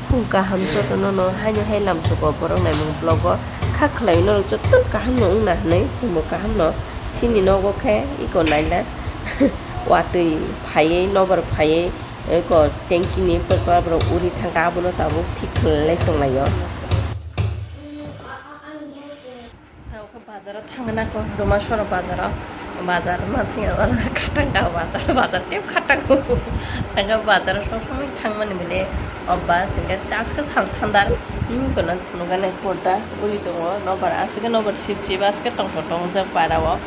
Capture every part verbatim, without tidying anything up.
Kung kaham jotono no haino hai lamsuko borok naimung vlog o kha khlai norok joto kaham no wngna hinwi chwngbo kaham no chini nogo khe iko naila watwi phaiwi nobar phaiwi iko tanki ni pwkla borok uri thangkha abono tabuk thik khlai tonglaio. Tamo khe bazaro thangna ko, Dumasora bazaro. Bazar ma thang, khatang ka bazar, bazar tep khatang ko. Thang ka bazar sob somoi thangmani bile obba, singke taske sal thandar. Hmm, kono phunukani porda uri tongo, nobar asike nobar sip sip asike tongthok tongjak para o.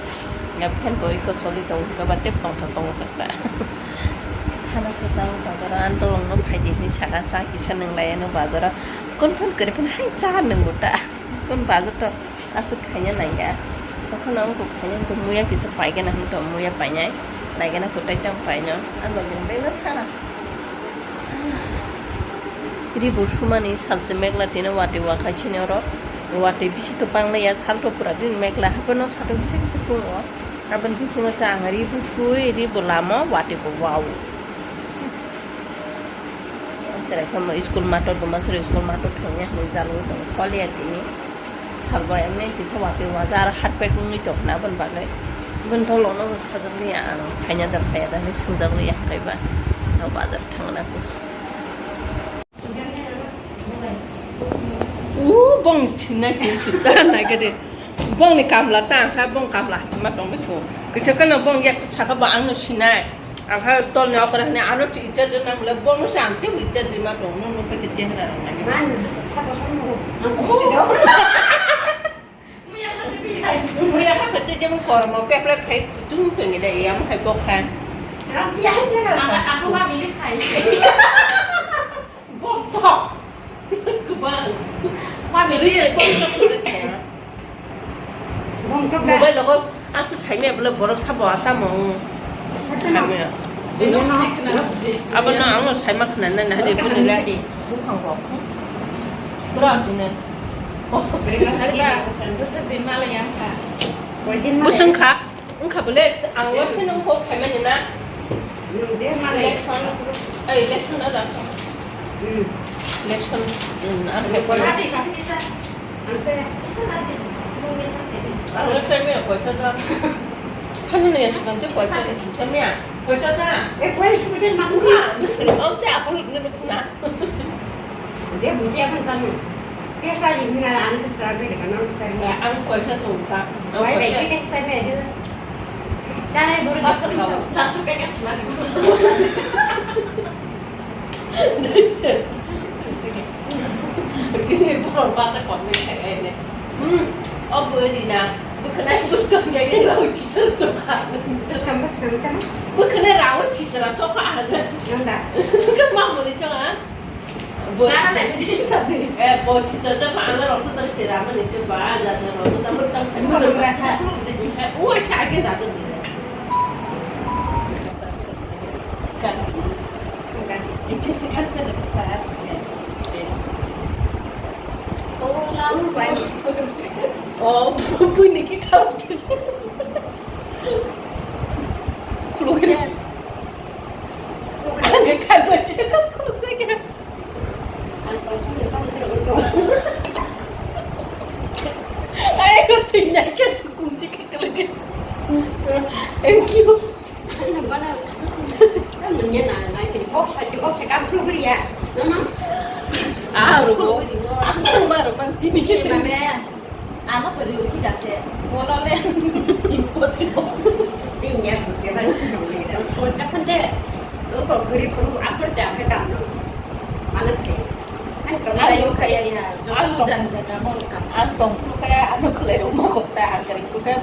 Ya fan bo iko soli tong, kaba tep tongthok tongjak ta. Thana se tamo bazaro, ang tolong no phaidi hinwi saka cha kisa nwnglai ano bazaro. Kon phone kari phone hai cha nwngo ta. Kon bazar to aswk khaina nangya. Tokhono wngkuk khaina wngkuk muya kisa paigana hinwi tong muya painai. Naigana kwtai tang paino. Ang login bai no thana. Ribo sumani salse megla tino watwi wakai chini oro. Watwi bisi to banglaiya salto pura din megla hapono sato bisi bisi pungo. Aboni bisingo cha ang ribo sui ribo lamo watwi bo wao. Cherai khe mo school mator bo masuri school mator thangya hinwi jalwi tongo. Koliya tini salbo emni kisa watwi waja aro hard pack wngwi tongkha aboni bagwi. Bini tolokno bo sajak liya ang, phaina da phaiya da hinwi swngjak liya hwnkhe ba. O bazar thangna bo. O bong sinai tini sita nai gede. Bongni kamla ta kha bong kamla ma tongwi tho. Kisa kano bong yak saka ba angno sinai. Ang kha tolni okra hwnwi ano twi icha rwna hwnle bono se ang teibo icha rwma tong, nung nung pekhe chehra rwna. Mani bwswk saka song nung. Ang kok se do. Muya kha kete jemon kormo peple phai tung tung ida ya mo hai bok khan. Ang ya hai chehra. Ang ang wa bili phai. Bok bok. Kubang. Wa bili. Bok bok. Mobile logo ang se saimaya bole borok sabo atamo. Saimaya. Abono ang saima khna na na de bole la. Buphang bo. Bro tune. Busung kha. Wngkha bole ang waisa nung kok phaimani na. Election, eh, election na da. Election. Ang waisa nung koisa da. Thani nung yasukang te koisa. Thani ya. Koisa da. Eh, koisa koisa na. Wngkha. Ang te apol nung na. Je buji akan kanu. Dia sa ini na ang kesra be de kanu kesra. Ang koisa tungka. Wai be ke sa be de. Janai buru masuk kau. Masuk ke kan selagi. Kini borok mata kok ni kaya ini. Hmm. Oh, bu ini na. Bu kenai bus kok ya ini lau kita tu kan. Terus kamu sekarang kan? Bu kenai rawat citra tu kan. Nanda. Kan mau beri jangan. Bo, eh, bo chicha cha pa ana rong sa ta chera ma ni ke ba, ja na rong sa ta ma ta. Mo rong ra kha. Eh, u a cha ke da to. Kan. Kan. Ichi si kan ke da ta. Oh, la. Oh, bu ni ki kau. Khuluk. Yes. Ang kai bo si khuluk sa kya. Ang pang sung de pang de ro. Ay, ko tingnya kya tu kung si kya lagi. Thank you. Ano bana. Ano nya na na kini box sa box sa kam pru kriya. Mama. Ah, ro. Ang sang ba ro pang tini ke mane. Ano kori uthi jase. Bono le. Impossible. Tingnya ke ba. Ko cha khande. Ko gori pru apar sa ke kam. Mana ke. Ang tong. Ayo kaya ya. Ang tong. Jan jaga mo kam. Ang tong pru kaya ano khlai ro mo ko ta ang kari pru kaya.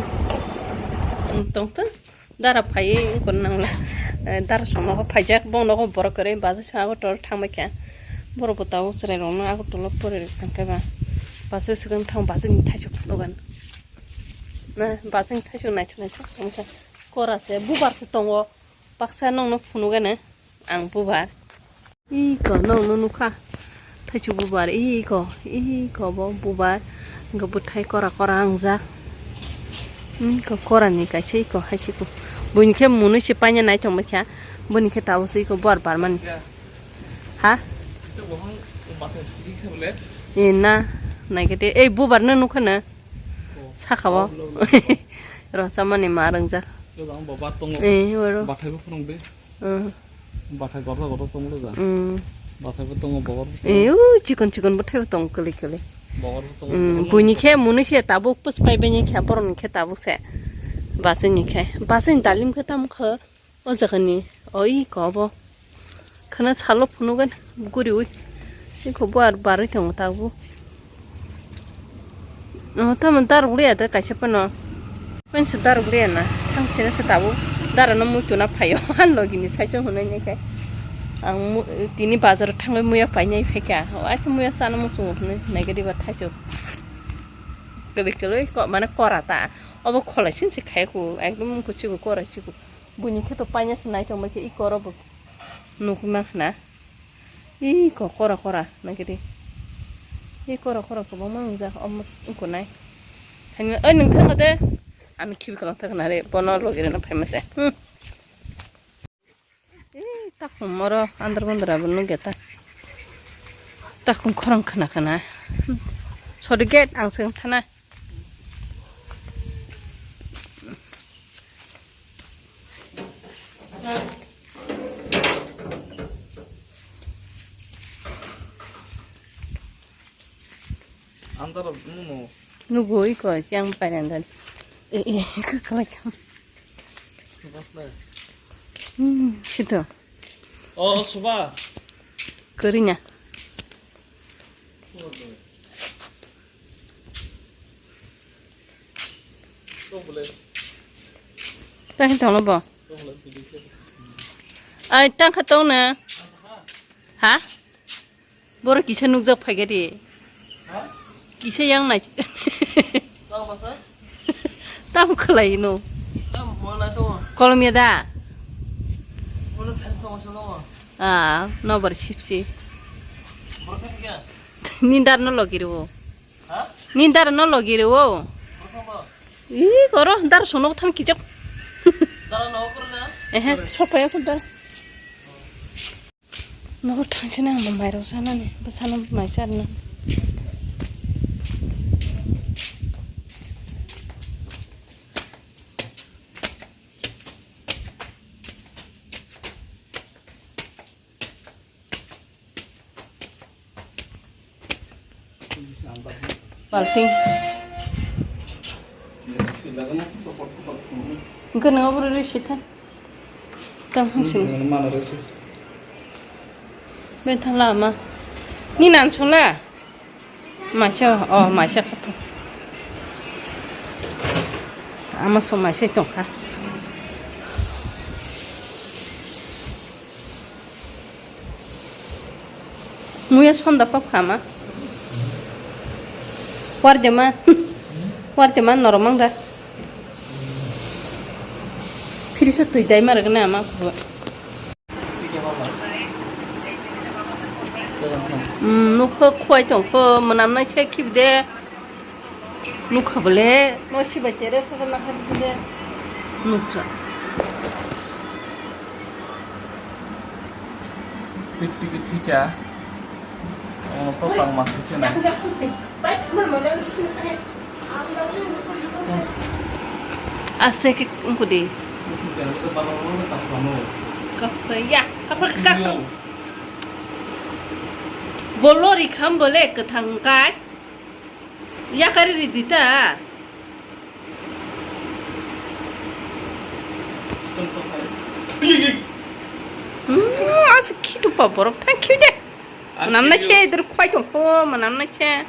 Ang tong tu. Dara phaiwi wngkon nangla. Eh, dara somno phaijak bong nogo borok kwrwi bazai sa Agartala thangbai kha. Borok bo tabuk chwrai rokno Agartala pori rwkha khe ba. Bazai swkang thang bazai ni thaichuk phunukgan. Na bazai ni thaichuk naithok naithok wngkha. Kora se bubar se tongo. Baksa nokno phunukgano ang bubar. Iko nokno nukha. Thaichuk bubar, iko, iko bo bubar. Hwnkhe bwthai kora kora wngjak. Iko korani kaisa iko haisiko. Buini khe mwnwi se paina naitongbaikha. Buini khe tabukhe iko bubar barmani. Ha? Ina, naikete, ei, bubar no nukha na. Saka o. Rochamani ma rwngjak. Babar tongo. Eh, oro. Bathai bo phwrwng de. Mm. Bathai gorda gorda tongo da. Mm. Bathai bo tongo, babar bo tongo. Eh, u chikon chikon bathai bo tongo, kwlwi kwlwi. Babar bo tongo, mm, babar bo buini tongo. Khe mwnwi se tabuk pus pai bini khe borokni khe tabuk se. Bachini khe. Bachini dalim khe tamo khe. O jaga ni, o i ko bo. Khana salo phunugan guriwi. Iko bo ar barwi tongo tabuk. O, tamo daruk liya da kaisa phano. Pensi daruk liya na. Thang sini se tabuk. Dara no muitu na phaio. Han logi ni saichung hunai nai khe. Ang mu-, tini bazar thangwi muya painai phaikha. O, acha muya chana muchungo hunai. Naigadi ba thaichuk. Kwlwi kwlwi ko-, mane kora ta. Obo kholai sin se khai ku. Ekdom kuchi ku kora chi ku. Buini khe to paina se naithok bai khe i koro bo nukna khna. I ko kora kora nang khe di. I kora kora kwbangma wngjak omo wngkha nai. Thangwi, oi nwng thangma de. Ani khibi kwlwng thangna re bono logi rwna phaima se. Hmm. I takhum oro andar bandar abo nukya ta. Takhum khorang khna khna. Sori gate ang se wng thana. Antara nuno. Nugo iko yang painandan. Eh, eh, kakalai kam. Bosle. Hmm, sito. Oh, suba. Korinya. Tang tong bo. Ai, tang kha tong na. Ha? Borok kisa nukjak phaikha di. Kisa yang nai. Tam khalai no. Kolomya da. Ah, nobar sipsi. Nindar no logi rwo. Nindar no logi rwo. Ih, koro dar sonok tham kichok. Ehe, sopaya kun dar. Nohor thangsinai ang bo mairok sanani, bwsano mai charwna. Balting. Hwnkhe nang obo rwi sitha. Tamo hwnsini. Bentha lama. Ni nan songla? Maisa, oh, maisa khato. Ama song maisa tongkha. Muya sonda pap khama. Wardema. Wardema norok mangda. Phiriso twi dai maragna ama. Hmm, nukho khwai tongkho, mwnamnai se khibide. Nukha bole, no sibai tere sobo nakha bide. Nukja. Tik tik thika. Ono to tang ma se nai. Aste ke ungkudi. Kapra ya, kapra kakang. Bolo rikham bole kwthang kai. Yakari ridi ta. Hmm, asa khitu pa borok thang khiu de. Namna khe idur khwai tong kho, ma namna khe.